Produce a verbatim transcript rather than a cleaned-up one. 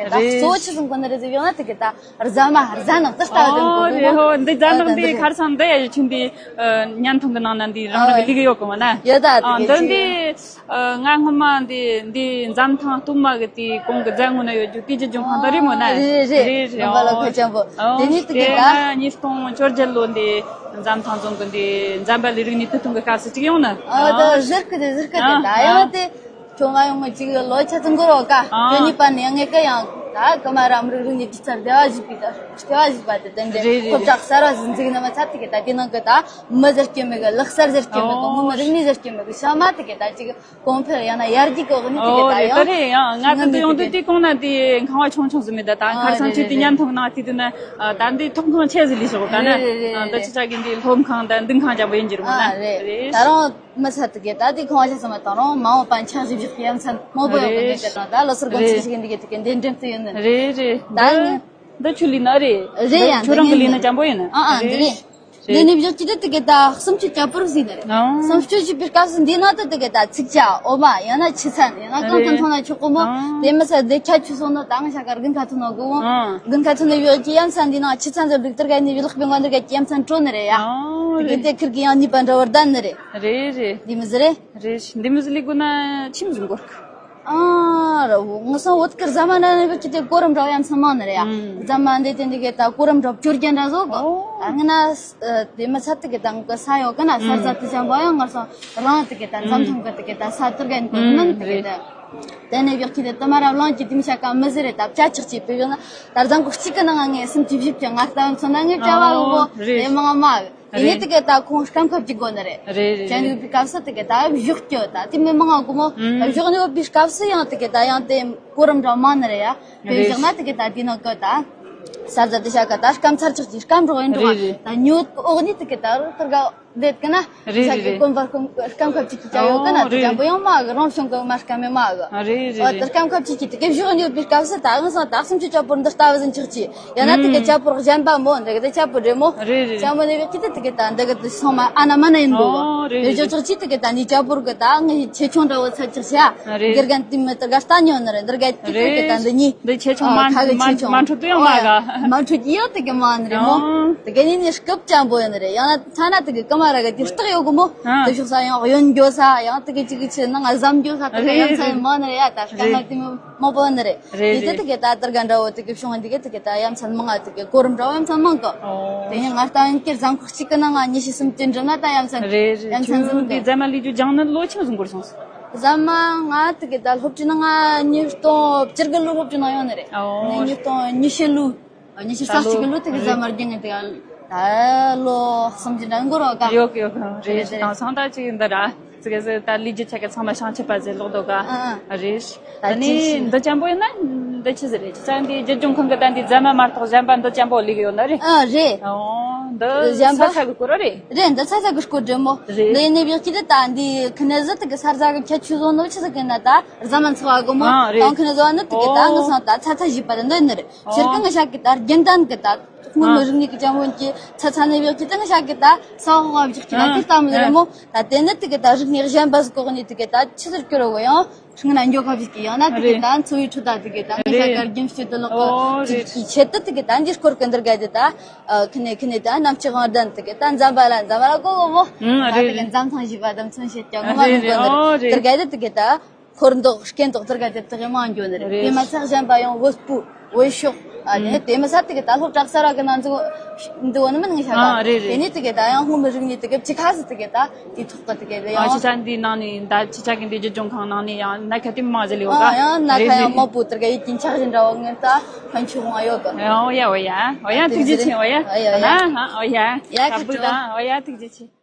ད་རེད། གཙོ་བོ་ཆི་ཟིག་གོ་ནི་རེད་ཟེར་ཡོང་ན་དེ་གི་ད་རྫ་མ་རྫ་ནག་ཙི་ལྟ་བུ་དེ་ཨོ་གོ་རེད་ཧོ། འདི་རྫ་ནག་འདི་ཁར་སང་འདི་ཡ་ཆུན་འདི་ཉན་ཐང་གི་ནང་ན་འདི་རང་རང་གི་ལིག་ཡོད་གི་མ་ན། ཡོད་ད་ཨ་དེ་འདི་གི་འདི་ང་སྔོན་མ་འདི་འདི་འཛམ་ཐང་སྟོད་མ་གི་དེ་གོང་གི་རྫ་ངོས་ན་ཡོད་རྒྱུ་དེ་ཅི་ཅུང་ཁང་ད་རེད་མོ་ན། རེད་རེད་རེད། ལོ་པ་ལོ་ཁ་ཅན་པོ། ཨོ་དེ་ནི་དེ་གི་ད་ང་ཉིས་སྟོང་བཅོ་བརྒྱད་ལོ་འདི་འཛམ་ཐང་རྫོང་གི་འདི་འཛམ་བུ་གླིང་རིག་གནས་དུས་སྟོན་གི་སྐབས་སུ་ཅིག་ཡོང་ན། ཨོ་ད་ཟེར་གི་དེ་ཟེར་གི་དེ་ད་ཡང་དེ། ཁྱོད་ང་ཡོང་ངོ་ཅིག་ལོ་ཆ་ཚང་གོ་རོ་ཀ་ཨ། དེ་ནི་པ་ནི་ངེ་ག་ཡང་ད་ཀ་མ་རམ་རུ་རུ་ནི་ཅི་ཚར་བདེ་བ་ཞིག་པི་ད་བདེ་བ་ཞིག་པ་དེ་དེ་འདྲ་རེད་རེད་ཁོ་རེད། ཅག་གསར་བ་ཟིན་ཟིག་ན་མ་ཚར་དེ་གི་ད་དེ་ནང་གི་ད་མི་ཟེར་སྐྱེ་མེད་གི་ལག་གསར་ཟེར་སྐྱེ་མེད་གི་ཨོ། ངོ་མི་རིག་གནས་ཟེར་སྐྱེ་མེད་གི་ཤ་མ་དེ་གི་ད་ཅིག་གོང་འཕེལ་ཡང་ན་ཡར་རྒྱས་གི་འོག་ནི་དེ་གི་ཨོ་ད་རེད་ད་ཡང་རེད། ཡང་ང་ད་ངན་དུ་ཡོང་དུས་དེ་གི་དེ་གོང་ན་དེ་ཁང་བ་ཆུང་ཆུང་ཟིན་མེད་ད་ད་ཨ་ཁར་སང་རེད་ཆུ་རེད་དེ་རེད། ཉན་ཐོང་ནང་དེ་དུས་ན་ད་འདི་ཐོག་ཁང་ཆེ་ཟིག་ལི་ཤོག་ད་ན་རེད་རེད་རེད་ད་ཅི་རེད། ཆ་གི་འདི་སློབ་ཁང་ད་འདུན་ཁང་ཅན་པོ་ཡིན་གྱི་རེད་མོ་ན། ཨ་རེད་རེད། ད་རང་མི་ཚད་དེ་གི་ད་དེ་ཁང་བ་ཆ་ཚང་མ་དང་རང་མ་འོངས་པ་འཆར་གཞི་བཞག་གི་ཡ་མཚན་མང་པོ་ཡོད་གི་རེད། འདི་གི་དང་ད་ལོ་སར་དགོང་ཚིགས་ཤིག་འདི་གི་དེ་གི་འདི་འགྲེམས་ཏུ་ཡོད་ནི་རེད། རེད་རེད། ད་ནི་འདི་ཁྱོད་ལས་ན་རེད། རེད་ཡ་ཁྱོད་རང་གི་ལས་ན་ཅམ་པོ་ཡིན་ཨ་ཨ་འདི་རེད། རེད། ལས་ནི་བཞག་གི་དེ་དེ་གི་ད་གསུམ་བཅུ་གྱ་པུར་ཟིན་ནི་རེད། ཨང་། གསུམ་བཅུ་བཞི་པའི་སྐབས་སུ་འདི་ན་ད་དེ་གི་ད་ཚིག་ཅ་འོ་མ་ཡང་ན་ཆུ་ཚན་ཡང་ན་གང་གང་ཐོན་ན་ཆོག་གོ་མོ། ཨང་། དེ་མི་ཚད་དེ་ཁྱ་ཆུ་སོང་ན་ད་ང་ཤ་ཀར་དགུན་ཁ་ཐོན་ན་གོ་མོ། ཨང་། དགུན་ཁ་ཐོན་ན་ཡོད་ཀྱི་ཡ་མཚན་འདི་ན་ཆུ་ཚན་ཟེར་ལུག་ཏར་ག་ནི་བི་ལག་པའི་ང་འདི་ག་ཡ་མཚན་སྤྲོ་ནི་རེད་ཡ། ཨང་། དེ་གི་དེ་ཁིར་གི་ཡང་ནི་པ་འདྲ་བར་ལྡན་ནི་རེད། རེད་རེད། འདི་མི་ཟེར་རེད། རེད། འདི་མི་ཟིག་ལས་དགོས་ན་ཆི་མི་ཟིག་འགོར་གི་ཨ་ར་བོ་ངི་སང་བོད་ཀྱི་རྫ་མ་ན་ནི་བོད་ཀྱི་དེ་གོ་རིམ་འདྲ་ཡ་མཚན་མང་ནི་རེད་ཡ། ཨང་། རྫ་མ་འདི་དེ་འདི་གི་ད་གོ་རིམ་འདྲ་བཅོ་བརྒྱད་འདྲ་བཟོ་གི་ཨོ། ཨ་ངི་ན་དེ་མི་ཚད་དེ་གི་ད་ངི་གི་ས་ཡོད་གི་ན་ས་ཨང་། རྫ་དེ་ཅན་པོ་ཡང་ངར་སང་རང་དེ་གི་ད་འཛམ་ཨང་ཐང་གི་དེ་གི་ད་ས་དུར་གན་གི་ཨང་མིན་དེ་གི་རེད། ད་དེ་ནས་བཞག་གི་དེ་དུ་མ་ར་ལོང་གི་དེ་མི་ཤ་ཀ་མི་ཟེར་རེད། ད་བྱ་ཆགས་ཀྱི་བུ་ཡོད་ན་ད་རྫ་འགོག་གཅིག་གི་ནང་ང་ངས་སུམ་ཅུ་བཞི་བཅུ་ང་ལྟ་བུ་མཚོན་ན་ངས་བྱ་བ་ཨོ་གི་བོ་རེད། དེ་མང་མ་གི་དེ་ནས་རེད། དེ་གི་ད་ཁོང་སྐམ་ཁབ་ཅིག་དགོ་ནི་རེད། རེད་རེད་ཅན་རེད། ཡོད་པའི་སྐབས་སུ་དེ་གི་ད་བཞུགས་སྐྱོ་ད་དེ་མི་མང་ང་གོ་མོ་ཨུམ། བཞུགས་ནི་ཡོད་པའི་སྐབས་སུ་ཡང་དེ་གི་ད་ཡང་དེ་གོ་རིམ་འདྲ་མ་ནི་རེད་ཡ། བས་རེད། བཞག་ན་དེ་གི་ད་དེ་ནང་གི་ད་ས་རྫ་དེ་ཤ་ཀ་ད་སྐམ་ཚར་ཆགས་ཀྱི་སྐམ་རོགས་ཡིན་འགྲོ་རེད་རེད། ད་ཉོ་འོག་ནི་དེ་གི་ད་རུ་ཐུར་ག་ལེད་ཀི་ན་རེད་ཤ་རེད་ཀི་རེད། གོམ་པར་སྐམ་ཁབ་ཅིག་གི་ཅ་ཡོད་ཀི་ན་ཨོ་དེ་རེད། ཅམ་པོ་ཡང་མ་གི་རང་བྱུང་གི་མ་སྐམ་མེ་མ་གི་ཨ་རེད་རེད་ཨོ་དེ་རེད། སྐམ་ཁབ་ཅིག་གི་དེ་གི་བཞག་ཉོ་བའི་སྐབས་སུ་ད་ང་སང་ད་སུམ་ཅུ་ཅ་པོར་འདི་ལྟ་བུ་ཟིན་ཆགས་ཀྱི་ཡང་ན་དེ་གི་ཨུམ། ཅ་པོར་གཞན་པ་མོ་འདི་གི་དེ་ཅ་པོར་རེད་མོ། རེད་རེད། ཅ་མོ་ནི་བེ་ཁྱི་དེ་དེ་གི་ད་འདི་གི་དེ་སོང་མ་ཨ་ན་མ་ན་ཡིན་འདུག་ཨོ་རེད་རེད། བེ་ཅོ་ཅོག་ཅི་དེ་གི་ད་ནི་ཅ་པོར་གི་ད་ངི་ཆེ་ཆུང་འདྲ་བོ་ཚ་ཅིག་ཤ་རེད། དགེ་རྒན་དེ་མི་དེ་ག་ལྟ་ཉོ་ནི་རེད། འདི་ག་དེ་དེ་གི་ད་རེད། འདི་གཉིས། འདི་ཆེ་ཆུང་ཨ་མ་ཁ་གི་མ་ཆེ་ཆུང་མ་འཕྲོད་དུ་ཡང་མ་ཨོ་ག་མ་འཕྲོད་ཀྱི་ཡང་དེ་གི་མ་ནི་རེད་མོ། ཨོ། དེ་གི་ནི་ནི་སྐབས་ཅམ་པོ་ཡིན་ནི་རེད། ཡང་ན་ཐ་ན་དེ་གི་ཀ་མ་ར་གི་དེ་སྟག་ཡོད་གི་མོ། ཨ། དེ་ཕྱོགས་ས་ཡང་གཡོན་འགྱོ་ས་ཡང་དེ་གི་ཅིག་གི་ཆེ་ནང་ཨ་ཟམ་འགྱོ་ས་དེ་གི་ཡ་མཚན་མང་ནི་རེད་ཡ། ད་སྐར་མ་དེ་མོ་པོ་ནི་རེད། རེད་དེ་རེད། དེ་གི་ད་དར་ག་འདྲ་བོ་དེ་གི་བྱུང་དེ་གི་དེ་གི་ད་ཡ་མཚན་མང་ང་དེ་གི་གོ་རིམ་འདྲ་བོ་ཡ་མཚན་མང་གི་ཨོ། དེ་ཡང་ང་ལྟ་ཡང་ཀེར་ཟམ་ཁོག་གཅིག་གི་ནང་ང་ཉི་ཤུ་སུམ་ཅུ་འགྲིམ་ན་ད་ཡ་མཚན་རེད་ཡ་རེད། མཚན་ཁྱོད་ཟིན་གི་དེ་ཟ་མ་ལི་ཇུ་ལྗང་ནི་ལོ་ཆེན་ཟིན་གོ་སོང་ཟ་མ་ང་དེ་གི་ད་སློབ་གྲྭའི་ནང་ང་ཉིས་སྟོང་བཅུ་དགུ་ལོ་སློབ་གྲྭའི་ནང་ཡོང་ནི་རེད། ཨོ། ངས་ཉིས་སྟོང་ཉི་ཤུ་ལོ། ཉི་ཤུ་རྩ་གཅིག་གི་ལོ་དེ་གི་ཟ་མར་རྒྱུན་ངས་དེ་ག་ད་ལོ་གསུམ་གྱི་འདྲ་འགོར་བ་ག་ཡོད་ཡོད་གི་རེད། རེད་དེང་སང་ད་ཅིག་འདི་ར་ཙི་གེ་ཟེར་ད་ལི་ཇི་ཆ་གི་ཚང་མ་བྱང་ཆུབ་པ་ཟེར་ལོག་འདུག་ག་ཨ་ཨ། རེད། ད་ད་ནི་ཅི་འདི་ཅན་པོ་ཡིན་ན་འདི་ཆི་ཟེར་རེད། ཅི་ཙང་འདི་རྒྱལ་ལྗོངས་ཁང་གི་ད་འདི་ཟ་མ་མ་གཏོགས་གཞན་པ་འདི་ཅན་པོ་ལི་གི་ཡོད་ན་རེད། ཨ་རེད། ཨོ་འདི་གཞན་པ་ས་ས་གི་སྐོར་རེད། རེད་འདི་ས་ས་གི་སྐོར་རེད་མོ། རེད། འདི་ཡིན་ནི་བཞག་གི་དེ་ད་འདི་ཁི་ནས་ཟི་དེ་གི་ས་ས་གི་ཁྱད་ཆོས་བཟོ་ནོ་ཆི་ཟིག་ཡིན་ན་ད། རྫ་མ་འཚོ་བ་གོ་མོ། ཨ་རེད། ཏང་ཁི་ནི་བཟོ་བ་ནི་དེ་གི་ད་ངི་སང་ད་ཚ་ཚ་བཞི་པ་རེད་འདི་ནི་རེད། ཨོ། ཕྱིར་གི་ངི་ཤ་གི་ད་རྒྱུན་ལྡན་གི་ད་སྔོན་མི་ཨ་རིག་གནས་གི་ཅང་བོན་གི་ཚ་ཚ་ནི་བེག་གི་ད་ངི་ཤ་གི་ད་ས་འོག་བ་བཞག་གི་ད་ཨ་དེ་ལྟ་མི་རེད་མོ། ད་དེ་ནི་དེ་གི་ད་རིག་གནས་གཞན་པ་ཟིག་གོ་གི་ནི་དེ་གི་ད་ཆི་ཟིག་གི་རོ་གོ་ཡང་སྔོན་ན་འགྱོ་ཁ་བཞག་གི་ཡང་ན་དེ་གི་ད་འཚོ་བའི་ཁྲོད་ད་དེ་གི་ད་ངི་ཤ་གི་རྒྱུན་སྤྱོད་དུ་ལོག་གི་ཨོ་ཅིག་རེད། གི་ཆེད་དུ་དེ་གི་ད་འདི་སྐོར་གི་འདིར་ག་དེ་ད་ཁི་ནི་ཁི་ནི་ད་གནམ་གཤིས་དབང་ལྡན་དེ་གི་ད་འཛམ་བུ་གླིང་འཛམ་བུ་གླིང་གོ་གོ་མོ། ཨ་ད་རེད་དེ་གི་རེད། འཛམ་ཐང་བཞི་པ་དམ་མཚོན་བྱེད་ཀྱང་ངོ་མ་ཨ་རེད་ངོ་རེད་གོ་ནི་ཨོ་རེད། རེད་དེ་གི་ད། འཁོར་འདོགས་སྐེ་འདོགས་དེར་ག་དེ་དག་མང་འགྱོ་ནི་རེད། རེད། དེ་མ་ཚད་གཞན་པ་ཡང་བོད་སྤུ་བོད་ཤོག་ཨ་ནི་ཨང་། དེ་མ་ཚད་དེ་ག་ད་སློབ་གྲྭ་གསར་བ་གི་ནང་འཛུགས་འདི་བོ་ནི་མིན་ངི་ཤ་ཨ་ག་རེད་དེ་རེད། ནི་དེ་ག་ད་ཡང་སྔོན་མི་རིག་གནས་དེ་ག་ཅི་ཁ་སི་དེ་ག་ད་དེ་ཐོག་གི་དེ་ག་ཨ་ཡང་ཅི་ཆ་འདི་ནང་ནས་ད་ཅི་ཆ་གི་འདི་རྒྱུ་ལྗོངས་ཁང་ནང་ནས་ཡང་ན་ཁ་དེ་མ་ཟེར་ལེ་བ་ཨ་ག་ཡང་ན་ཁ་རེད་ཡང་རེད། མ་པོ་དེ་ག་ཡི་དིན་ཆག་བཞིན་འདྲ་བ་ངན་ད་ཕན་ཆུ་ཧོང་ཨ་ཡོད་གི་ཨོ་ཡ་ཨོ་ཡ་ཨོ་ཡ་ཐུགས་རྗེ་ཆེ་ཨོ་ཡ་ཨ་ཡ་ཨོ་ཡ་ཨ་ཨོ་ཡ་ཡ་ཁ་ཁ་བུ་ད་ཨོ་ཡ་ཐུགས་རྗེ་ཆེ།